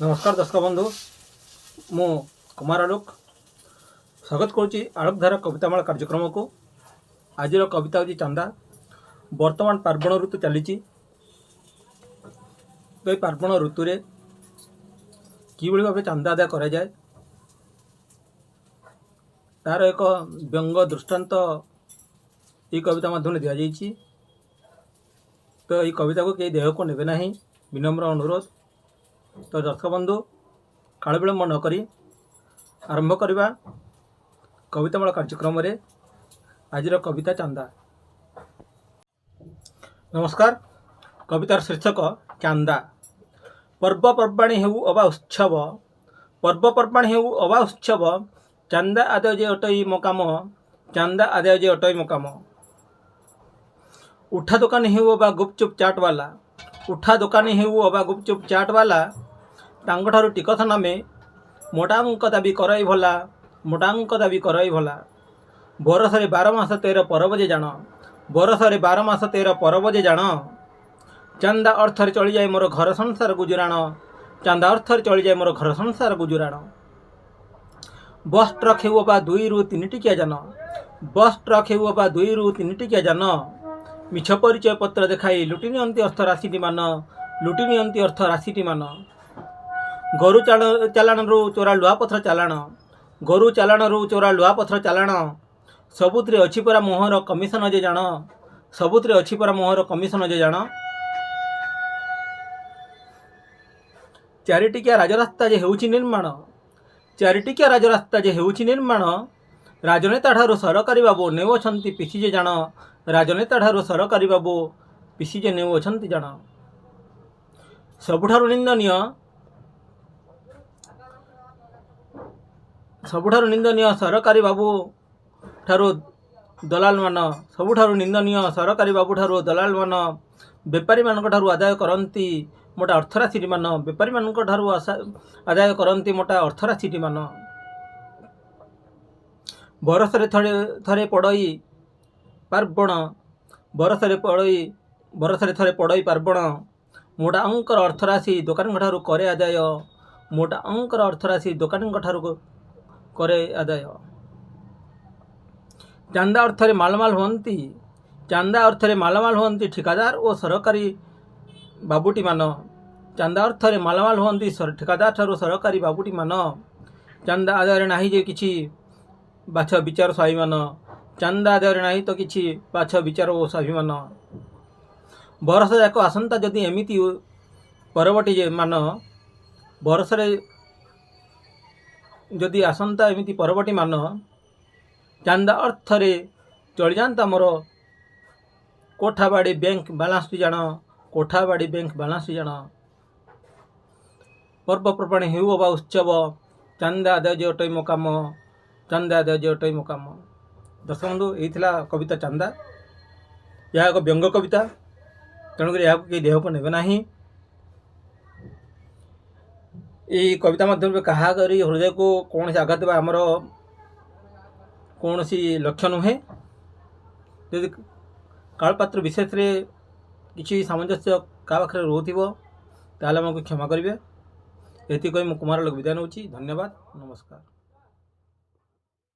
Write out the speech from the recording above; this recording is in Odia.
ନମସ୍କାର ଦର୍ଶକ ବନ୍ଧୁ, ମୁଁ କୁମାର ଆଲୋକ ସ୍ୱାଗତ କରୁଛି ଆଲୋକଧାରା କବିତାମାଳା କାର୍ଯ୍ୟକ୍ରମକୁ। ଆଜିର କବିତା ହେଉଛି ଚାନ୍ଦା। ବର୍ତ୍ତମାନ ପାର୍ବଣ ଋତୁ ଚାଲିଛି, ତ ଏହି ପାର୍ବଣ ଋତୁରେ କିଭଳି ଭାବେ ଚାନ୍ଦା ଆଦାୟ କରାଯାଏ ତାର ଏକ ବ୍ୟଙ୍ଗ ଦୃଷ୍ଟାନ୍ତ ଏହି କବିତା ମାଧ୍ୟମରେ ଦିଆଯାଇଛି। ତ ଏହି କବିତାକୁ କେହି ଦେହକୁ ନେବେ ନାହିଁ, ବିନମ୍ର ଅନୁରୋଧ। ତ ଦର୍ଶକ ବନ୍ଧୁ, କାଳ ବିଳମ୍ବ ନକରି ଆରମ୍ଭ କରିବା କବିତାମାଳା କାର୍ଯ୍ୟକ୍ରମରେ ଆଜିର କବିତା ଚାନ୍ଦା। ନମସ୍କାର। କବିତାର ଶୀର୍ଷକ ଚାନ୍ଦା। ପର୍ବପର୍ବାଣୀ ହେଉ ଅବା ଉତ୍ସବ, ପର୍ବପର୍ବାଣୀ ହେଉ ଅବା ଉତ୍ସବ, ଚାନ୍ଦା ଆଦାୟ ଯେ ଅଟଇ ମୋ କାମ, ଚାନ୍ଦା ଆଦାୟ ଯେ ଅଟଇ ମୋ କାମ। ଉଠା ଦୋକାନୀ ହେଉ ଅବା ଗୁପଚୁପ୍ ଚାଟ୍ ବାଲା, ଉଠା ଦୋକାନୀ ହେଉ ଅବା ଗୁପଚୁପ୍ ଚାଟ୍ ବାଲା, ତାଙ୍କଠାରୁ ଟିକସ ନାମେ ମୋଟା ଅଙ୍କ ଦାବି କରଇ ଭଲା, ମୋଟା ଅଙ୍କ ଦାବି କରଇ ଭଲା। ବରଷରେ 12 ମାସ 13 ପରବ ଯେ ଜାଣ, ବରଷରେ 12 ମାସ 13 ପରବ ଯେ ଜାଣ, ଚାନ୍ଦା ଅର୍ଥରେ ଚଳିଯାଏ ମୋର ଘର ସଂସାର ଗୁଜୁରାଣ, ଚାନ୍ଦା ଅର୍ଥରେ ଚଳିଯାଏ ମୋର ଘର ସଂସାର ଗୁଜୁରାଣ। ବସ୍ ଟ୍ରକ୍ ହେଉ ଅବା 2ରୁ 3 ଟିକିଆ ଯାନ, ବସ୍ ଟ୍ରକ୍ ହେଉ ଅବା 2ରୁ 3 ଟିକିଆ ଯାନ, ମିଛ ପରିଚୟ ପତ୍ର ଦେଖାଇ ଲୁଟି ନିଅନ୍ତି ଅର୍ଥ ରାଶିଟି ମାନ, ଲୁଟି ନିଅନ୍ତି ଅର୍ଥ ରାଶିଟି ମାନ। ଗୋରୁ ଚାଲାଣରୁ ଚୋରା ଲୁହାପଥର ଚାଲାଣ, ଗୋରୁ ଚାଲାଣରୁ ଚୋରା ଲୁହାପଥର ଚାଲାଣ, ସବୁଥିରେ ଅଛି ପରା ମୋହର କମିଶନ ଯେ ଜାଣ, ସବୁଥିରେ ଅଛି ପରା ମୋହର କମିଶନ ଯେ ଜାଣ। ଚାରିଟିକିଆ ରାଜରାସ୍ତା ଯେ ହେଉଛି ନିର୍ମାଣ, ଚାରିଟିକିଆ ରାଜରାସ୍ତା ଯେ ହେଉଛି ନିର୍ମାଣ, ରାଜନେତା ଠାରୁ ସରକାରୀ ବାବୁ ନେଉଅଛନ୍ତି ପିସି ଯେ ଜାଣ, ରାଜନେତା ଠାରୁ ସରକାରୀ ବାବୁ ପିସି ଯେ ନେଉଅଛନ୍ତି ଜାଣ। ସବୁଠାରୁ ନିନ୍ଦନୀୟ, ସବୁଠାରୁ ନିନ୍ଦନୀୟ ସରକାରୀ ବାବୁ ଠାରୁ ଦଲାଲମାନ, ସବୁଠାରୁ ନିନ୍ଦନୀୟ ସରକାରୀ ବାବୁଠାରୁ ଦଲାଲମାନ, ବେପାରୀମାନଙ୍କ ଠାରୁ ଆଦାୟ କରନ୍ତି ମୋଟା ଅର୍ଥରାଶିଟି ମାନ, ବେପାରୀମାନଙ୍କ ଠାରୁ ଆଦାୟ କରନ୍ତି ମୋଟା ଅର୍ଥରାଶିଟି ମାନ। ବରଷରେ ଥରେ ଥରେ ପଡ଼ଇ ପାର୍ବଣ, ବରଷରେ ପଡ଼ଇ, ବରଷରେ ଥରେ ପଡ଼ଇ ପାର୍ବଣ, ମୋଟା ଅଙ୍କର ଅର୍ଥରାଶି ଦୋକାନୀଙ୍କ ଠାରୁ କରେ ଆଦାୟ, ମୋଟା ଅଙ୍କର ଅର୍ଥରାଶି ଦୋକାନୀଙ୍କ ଠାରୁ କରେ ଆଦାୟ। ଚାନ୍ଦା ଅର୍ଥରେ ମାଲମାଲ ହୁଅନ୍ତି, ଚାନ୍ଦା ଅର୍ଥରେ ମାଲାମାଲ ହୁଅନ୍ତି ଠିକାଦାର ଓ ସରକାରୀ ବାବୁଟିମାନ, ଚାନ୍ଦା ଅର୍ଥରେ ମାଲାମାଲ ହୁଅନ୍ତି ଠିକାଦାର ଠାରୁ ସରକାରୀ ବାବୁଟିମାନ। ଚାନ୍ଦା ଆଦାୟରେ ନାହିଁ ଯେ କିଛି ବାଛ ବିଚାର ସ୍ୱାଭିମାନ, ଚାନ୍ଦା ଆଦାୟରେ ନାହିଁ ତ କିଛି ବାଛ ବିଚାର ଓ ସ୍ୱାଭିମାନ। ବରଷ ଯାକ ଆସନ୍ତା ଯଦି ଏମିତି ପରବଟି ଯେ ମାନ, ବରଷରେ ଯଦି ଆସନ୍ତା ଏମିତି ପରବଟି ମାନ, ଚାନ୍ଦା ଅର୍ଥରେ ଚଳିଯାଆନ୍ତା ମୋର କୋଠାବାଡ଼ି ବ୍ୟାଙ୍କ ବାଲାନ୍ସଟି ଜାଣ, କୋଠାବାଡ଼ି ବ୍ୟାଙ୍କ ବାଲାନ୍ସଟି ଜାଣ। ପର୍ବପର୍ବାଣୀ ହେଉ ଅବା ଉତ୍ସବ, ଚାନ୍ଦା ଆଦାୟ ଯେ ଅଟଇ ମୋ କାମ, ଚାନ୍ଦା ଆଦାୟ ଯେ ଅଟଇ ମୋ କାମ। ଦର୍ଶକ ବନ୍ଧୁ, ଏଇ ଥିଲା କବିତା ଚାନ୍ଦା। ଏହା ଏକ ବ୍ୟଙ୍ଗ କବିତା, ତେଣୁକରି ଏହାକୁ କେହି ଦେହକୁ ନେବେ ନାହିଁ। ଏହି କବିତା ମାଧ୍ୟମରେ କାହା କରି ହୃଦୟକୁ କୌଣସି ଆଘାତ ଦେବା ଆମର କୌଣସି ଲକ୍ଷ୍ୟ ନୁହେଁ। ଯଦି କାଳପାତ୍ର ବିଶେଷରେ କିଛି ସାମଞ୍ଜସ୍ୟ କାହା ପାଖରେ ରହୁଥିବ ତାହେଲେ ଆମକୁ କ୍ଷମା କରିବେ। ଏତିକି କହି ମୁଁ କୁମାର ଆଲୋକ ବିଦାୟ ନେଉଛି। ଧନ୍ୟବାଦ, ନମସ୍କାର।